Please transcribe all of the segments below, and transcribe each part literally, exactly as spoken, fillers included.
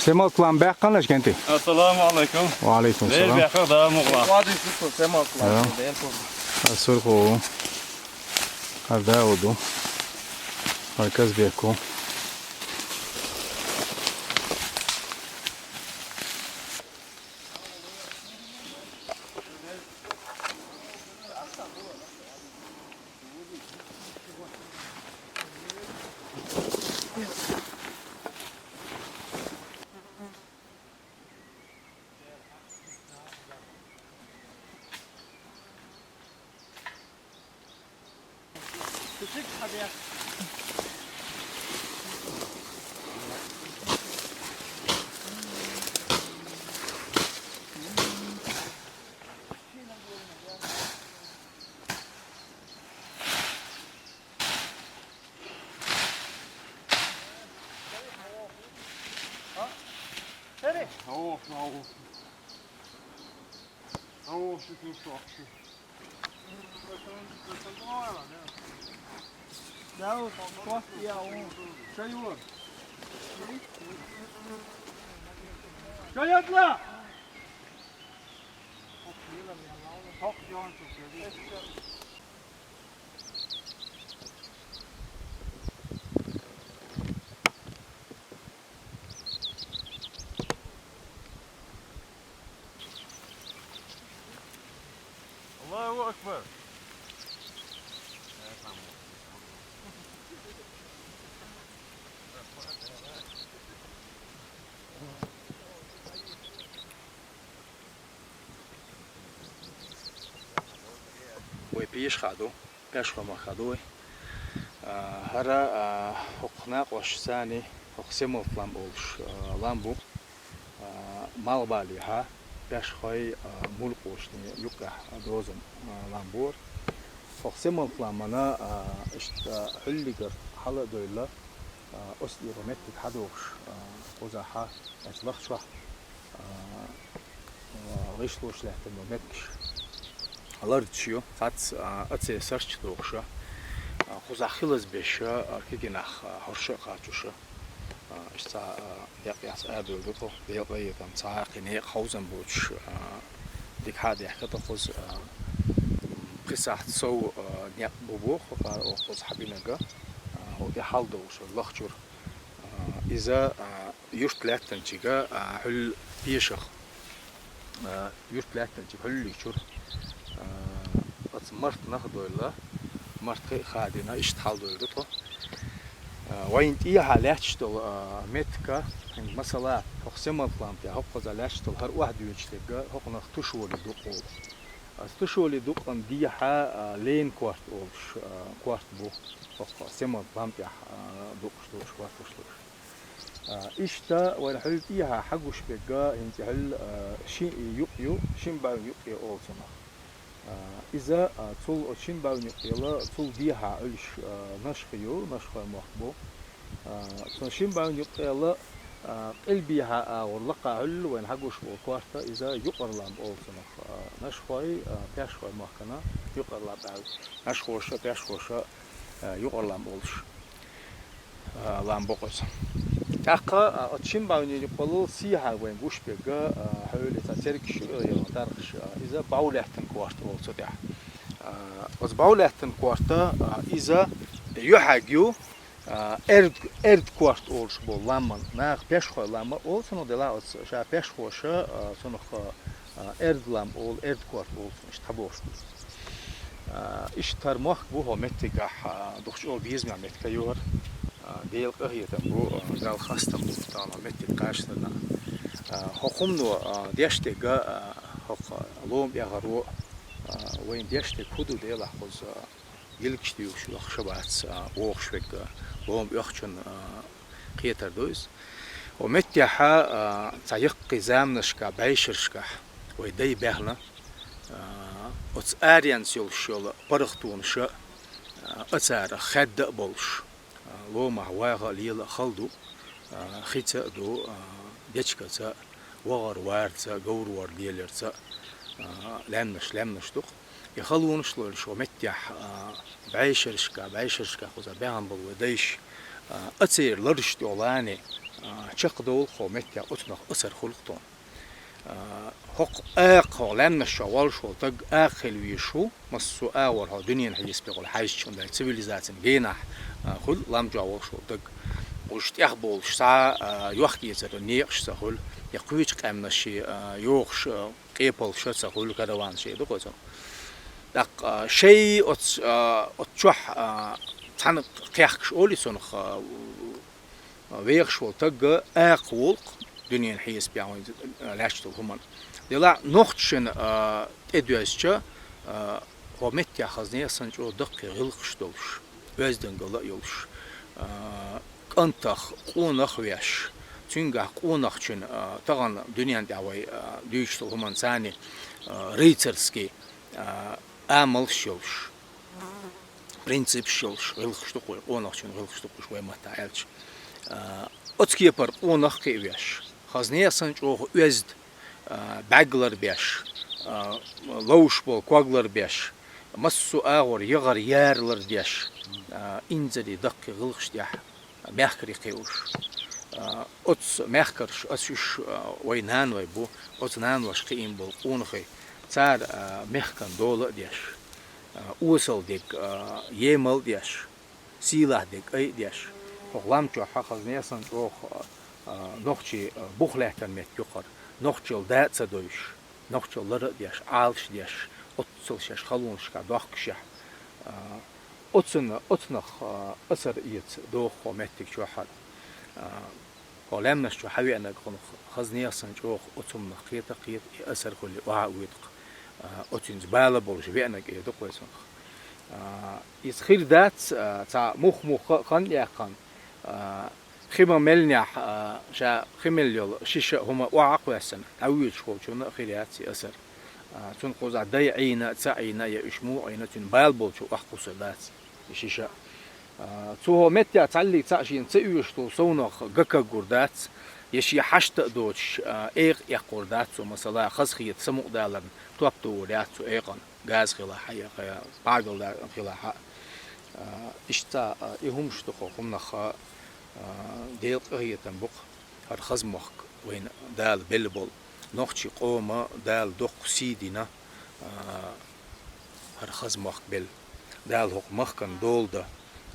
Семалтла баьккханаш генти. Ассаламу алейкум. Ва алейкум салам. Баьккха да мугла. Ва алейкум салам. Семалтла. Асурху. Арда уду. Арказ беку. Аллаху акбар. Вай пеш хьаду, пеш хьо ма хьаду вай. А, хӀара, а, хӀокху накъош санна, хӀокху Семалт лам олуш, а, лам бу. А, малхбалехьа, пеш хьой, а, мулкъошна юккъехь дозан, а, лам бора. ХӀокху Семалт ламана, а, иштта хьуьллигара хьала а девлла, а, оцу тӀера меттиг хьадогӀуш, а, кхузахьа, оцу лахчохь, а, а, гӀишлош лаьттина меттигаш лардаш ю, цхьацца, а, оцу сарча догӀуш, а, кхузахь хилаза беш, а, кегийнах, а, хӀорш а кхачош. А, иштта, а, некъ яц а бевлла ду тхо, Делан къинхетам, цхьа а кхин некъ хьовзам боцуш, а, дика хьа а даьхкина тхо кхуза, а, пхи сахьт сов, а, некъ бу боху, а, кхуза хьабинарг, а, хӀокху тӀе хьал долуш, лахчура. А, иза, а, юрт лаьттинчуьра, а, хьуьлла пешах, а, юрт лаьттинчуьра хьуьлличуьра, а, оцу мартанах а девлла, март хи а хадийна, иштта хьал девлла ду тхо. А, вайна тӀехьа лаьтташ долу, а, меттиг, хӀинца масала, хӀокху Семалт лам тӀехь, хӀокхузахь лаьтташ долу хӀара охьадоьдуш дерг, хӀокхунах Тушоли дукъ олу. Оцу Тушоли дукъана дехьа, а, Лена корта олуш, а, корта бу, хӀокху Семалт лам тӀехь, а, дукъаш долуш, корташ долуш. А, иштта вайна хьуьлла тӀехьа хьагуш берг, хӀинца хьуьлла, а, ши юкъ ю, шин бӀаьвнан юкъе олу цунах. А, иза, а, цул оцу шин бӀаьвнан юккъела, цул дехьа Ӏуьллуш, а, Нашха ю, Нашхойн мохк бу. А, цу шин бӀаьвнан юккъела, а, къилбехьа агӀор лакха хьуьлла вайна хьагуш болу корта, иза юкъара лам олу цунах, а, Нашхой, а, Пешхойн махкана юкъара лам аьлла. Нашхоша, Пешхоша, а, юкъара лам олуш. А, лам бу кхуза. ТӀаккха, а, оцу шин бӀаьвнийн юккъалла сехьа вайн гуш берг, а, хьуьлла цхьа цергаш ю, а, тархаш, а, иза бӀов лаьттина корта олу цу тӀехь. А, оцу бӀов лаьттина корта, а, иза юьхьиг ю, а, эрд-, эрд корта олуш болу ламан, наха Пешхойн лам а олу цунах, делахь оцу ша Пешхоша, а, цунах, а, а, эрд лам олу, эрд корта олу цунах, иштта хьабохуш бу. А, иштта хӀара мохк бу хӀокху меттигехь, а, дукхачу чӀогӀа безамехь меттиг ю хӀара. А, Делан къинхетам бу, а, Далла хастам бу, тахана меттиг кхаччалц. А, хӀокху хӀумано, а, деш дерг, а, хӀокху лома оьгӀаро, а, вайна деш дерг хӀун ду делахь кхуза, а, гилгаш дуьйхуш вахаш вац, а, вогӀуш верг, а, лома оьгӀачун, а, кхетар ду иза. Хьо меттехьа, а, цхьа яккхий заманашкахь, бӀешерашкахь вай дай баьхна, а, оцу аренца йолуш йолу паргӀатонаш а, а, цара хаьдда а болуш, а, ломахь ваха а лела а хала ду, а, хица а ду, а, дечкаца а, вахар варца а, говр вар леларца а, А, лаьмнаш, лаьмнаш ду-кх. И халонаш лойла шо меттехь, а, бӀешерашка, бӀешерашка кхузахь баьхна болу вай дайша, а, а церан лараш тӀехь лани, а, чекхдовла хьо меттехь оцунах асар хуьлу-кх тхуна. А, хӀокху акха, хьо лаьмнаш чохь волуш волу таг акха хила везаш ву, массо а агӀор хьо дуьненан хьесапехула хьаьжча, хӀунда аьлча цивилизацин генахь, а, хуьлу лам чохь волуш волу таг. Уьш тӀехболуш цхьа, а, йохк-эцаран некъаш ца хуьлу, я кхечу къаьмнаш, а, йохуш, а, къепалша ца хуьлу, караванаш ду-кх оцу. ТӀаккха, а, шай оцу, а, оцу чохь, а, цхьаьна кхехкаш олий цунах, а, вехаш волу таг акха волу-кх дуьненан хьесапехь вайн, а, лаьтташ долу хӀуманна. Делахь нохчашна, а, тӀедоьзча, а, хьо меттехь хазна а санна чӀогӀа даккхий гӀиллакхаш долуш, оьздангалла а йолуш, а, кӀантах, къонах а веш, цуьнгахь къонахчун, а, тахана дуьненна тӀехь вай, а, дуьйцуш долу хӀуманна царна, а, рыцарский, а, амалш йолуш, принципаш йолуш гӀиллакхаш ду-кх уьш, къонахчун гӀиллакхаш ду-кх уьш вай маттахь аьлча. А, оцу кепара къонах кхиавеш, хазна а санна чӀогӀа оьзда, а, бӀаьрг ларбеш, а, ловш болу ког ларбеш, массо а агӀор яхар яра лардеш, а, инзаре даккхий гӀиллакхаш тӀехь мехкарий кхиош. А, оцу мехкарша, аса уьш, а, вай нанойн бу, оцу нанойша кхиийна болу къонахий, цара, а, мехкан дола а деш, а, осал дерг, а, емал а деш, сийлахь дерг ай а деш, хӀокху лам чохь хазна а санна чӀогӀа, а, нохчий, а, бух лаьттан меттиг ю-кх хӀара, нохчалла да а ца девзаш, нохчалла лар а деш, Ӏалаш а деш, оццул шаьш халонашкахь дохкушехь, а, оцунна, оцунах, а, асар эца доху хьо меттиг чохь хӀара. А, хьо лаьмнаш чу хьан веанарг хьуна хазна а санна чӀогӀа оцу хӀуманах кхета а кхета, и асар хуьлий охьа а оьду-кх. А, оцуьнца бала болуш веанарг эр ду-кх вай цунах. А, иза хир дац, а, цхьа мух-муха а хан а яьккхина, а, хи ма-меллинехь, а, ша хи мелла йолу шиша а хӀума охьа а кхоьссина, дӀавоьдуш волчунна а хир яц и асар. А, цунна кхузахь дай Ӏийна а, ца Ӏийна а, я уьш муха Ӏийна а, цуьнан бала болчу охьакхуссур дац и шиша а. А, цо хӀокху меттехь цхьаллиг цхьаъ шена ца оьшуш долу совнах ган кагор дац, я шен хьашта а доцуш, а, экъа эккхор дац цо, масала, хазахета самукъадаларна топ товр яц цу экъана, газа хилахь а, я кхин пхьагал да хилахь а. А, иштта, а, и хӀумаш ду-кх хӀокху хӀуманах, а, Делан къинхетам бу-кх хӀара хаза мохк вайна Дала белла болу. Нохчийн къоман Дала доккха сий дина, а, хӀара хаза мохк белла. Дала хӀокху махкана дола дан,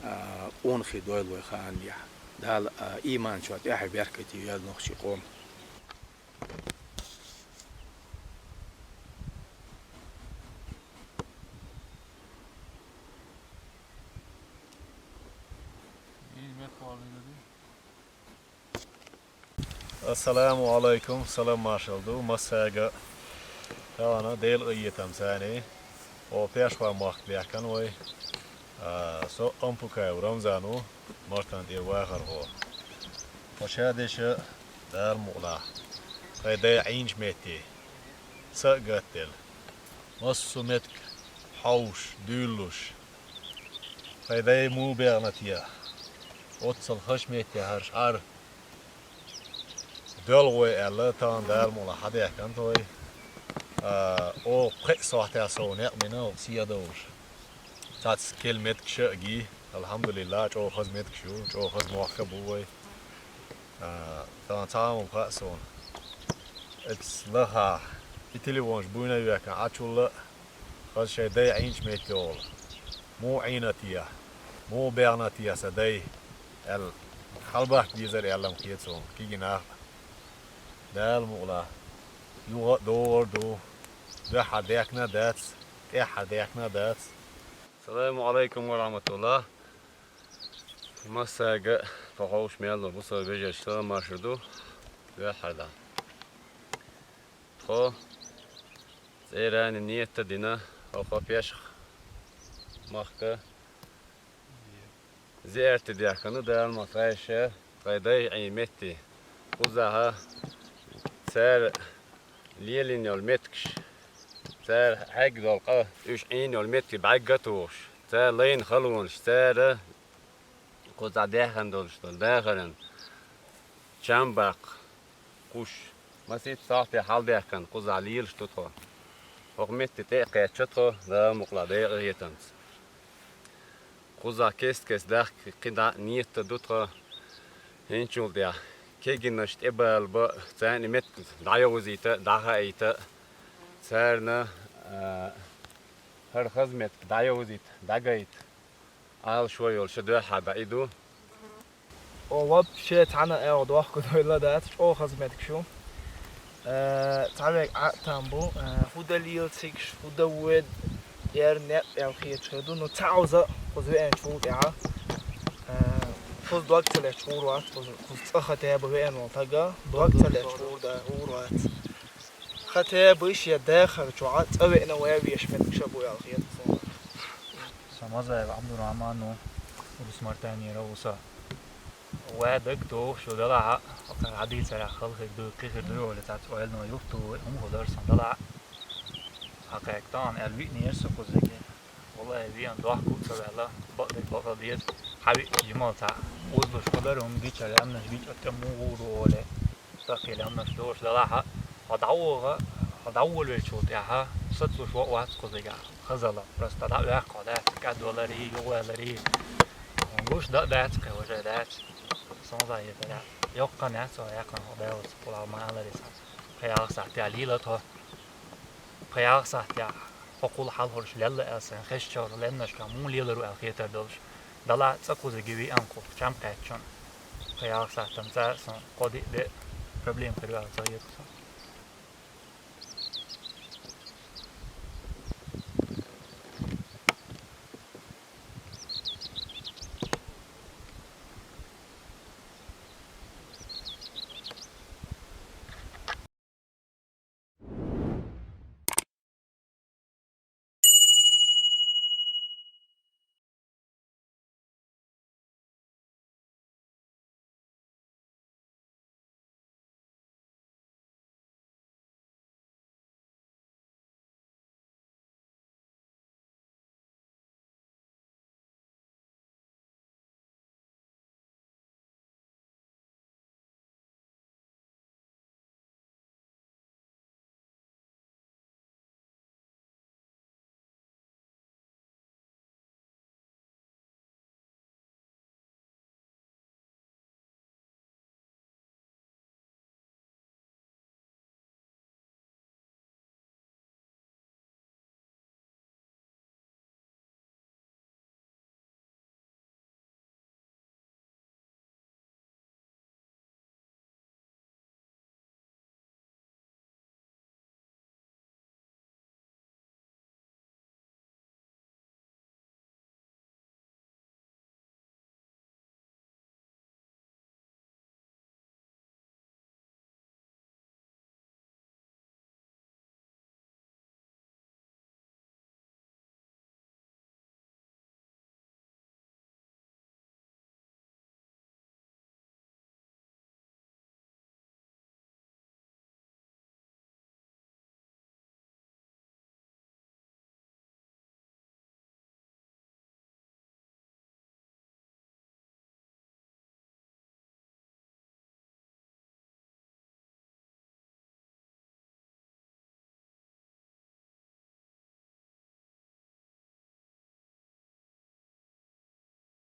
а, къонахий дойла вай хаанехь. Дала, а, ийман чохь тӀаьхье беркате йойла нохчийн къоман. Ассаламу алайкум, салам маршалла ду массаьрга. Тахана Делан къинхетам царний, о, Пешхой мохк баьхкина вай. А, со Ампукаев Рамзан ву, Мартан тӀера вахархо. Тхо ша деш Дала мукъалахь, тхайн дай Ӏийначу метте са а гатделла, массо а меттиг хьовсуш, дуьйлалуш, тхайн дай муха баьхна те, оццул хазачу метте хӀара шаьра доьлху вай аьлла, тахана Дала мукъалахь хьадаьхкина тхо вай. А, оха кхин а сохьтехь сов некъ бина, оха сехьа довлуш. Цхьацца кел меттигаш а гий, алхьамдулиллахӀ, чӀогӀа хаза меттигаш ю, чӀогӀа хаза мохк а бу вай. А, тахана цхьа а хӀума хаьа суна. Эццахь лахахь, и телефонаш буйна а йоьхкина, Ӏачул а, хаза шайн дай Ӏийначу метте олу. Муха Ӏийна те, муха баьхна те сан дай, аьлла, хьалабахка дезара аьлла-м хета суна, кегий нах а. Дала мукъалахь, юха а догӀур ду, дуьххьара даьхкина а дац, тӀаьххьара даьхкина а дац. Саламу алайкум ва рахматуллах. Массаьрга а, тхо ховш мел долу бусалба вежаршка салам маршалла ду, дуьххьара дӀа. Тхо цӀерана нийят а дина, хӀокху Пешха махка зиярте даьхкина Дала ма тхайша, тхайн дай Ӏийна метте. Кхузахь цара лелийна йолу меттигаш, цара хьегна долу къа, уьш Ӏийна йолу меттиг бӀаьрга а тухуш, цара лайна халонаш, цара кхузахь даьхна долуш долу дахаран чам баккха, кхуш, масийтта сохьте хьаладаьхкина кхузахь лелаш ду тхо. ХӀокху метте тӀе а кхаьчча тхо, Дала мукъалахь, декъа хетамца. Кхузахь кест-кеста дахка кхин дӀа а нийта ду тхо, хӀинцул тӀехь кегийнаш тӀебала бан, царна и меттиг дӀайовзийта, дӀахаийта, царна, а, хӀара хаза меттиг дӀайовзийта, дӀагайта. Ӏалашо йолу ши дуьххьара дӀа и ду. О, вообще цхьана а дохка дойла дац, чӀогӀа хаза меттиг шу. Э, цхьа вега Ӏа а там бу, э, хӀун дан лела цига, хӀун дан воьду, эр некъ аьлла хеташ хир ду. Ну, цхьа Ӏовза кхуза веанчу гӀур тӀехь. Э, кхуза дог ца лечу гӀур вац, кхуза, кхуза цӀа ха теба веана волу тага, дог ца лечу гӀур да, гӀур вац. Ха тебаш я дахар чохь цӀа веана вай веш меттиг ша бу аьлла хета суна. Самазаев Абдурахман ву, Урус-Мартанера ву со. Ва даг дохуш ю далахьа, хӀокхара хьадийцарехь хала хир ду, кхин хир ду, олий цац ойлано юхту, хӀума хӀу дара сан далахьа. Хьакхаькта ан аьлла виънера со кхузаге. Валлай, веана дохку ца ваьлла, бакъдерг бакъал деза. Хьан виъча жимал цхьа узлуш хӀу дара, хӀума гича, лаьмнаш гича, тӀе мугӀур ву олий. Таххий лаьмнаш долуш далахьа, хьо дӀавогӀа, хьо дӀаволавеллачул тӀаьхьа, сацалуш вац кхузигахь, хазалла. Просто дӀа а ваьккха хьо дац, кӀадваларий, юхаваларий. Гуш дан а дац, кхин важа дац. Сан зӀа хетарехь, йоккха яц хьо яьккхина хьо Далла ца кхулахь ма аларий сан. Пхи-ялх сахьтехь лийла тхо. Пхи-ялх сахьтехь хьо кхул хьалхарш лелла аьлла сайн хезчара лаьмнашкахь муха лелар ву аьлла хетар долуш. Далахь цӀа кхузиге веана кху чам кхаьччунна. Пхи-ялх сахьтанца сан кхо-диъ бен проблема хир ваьлла ца хета сан.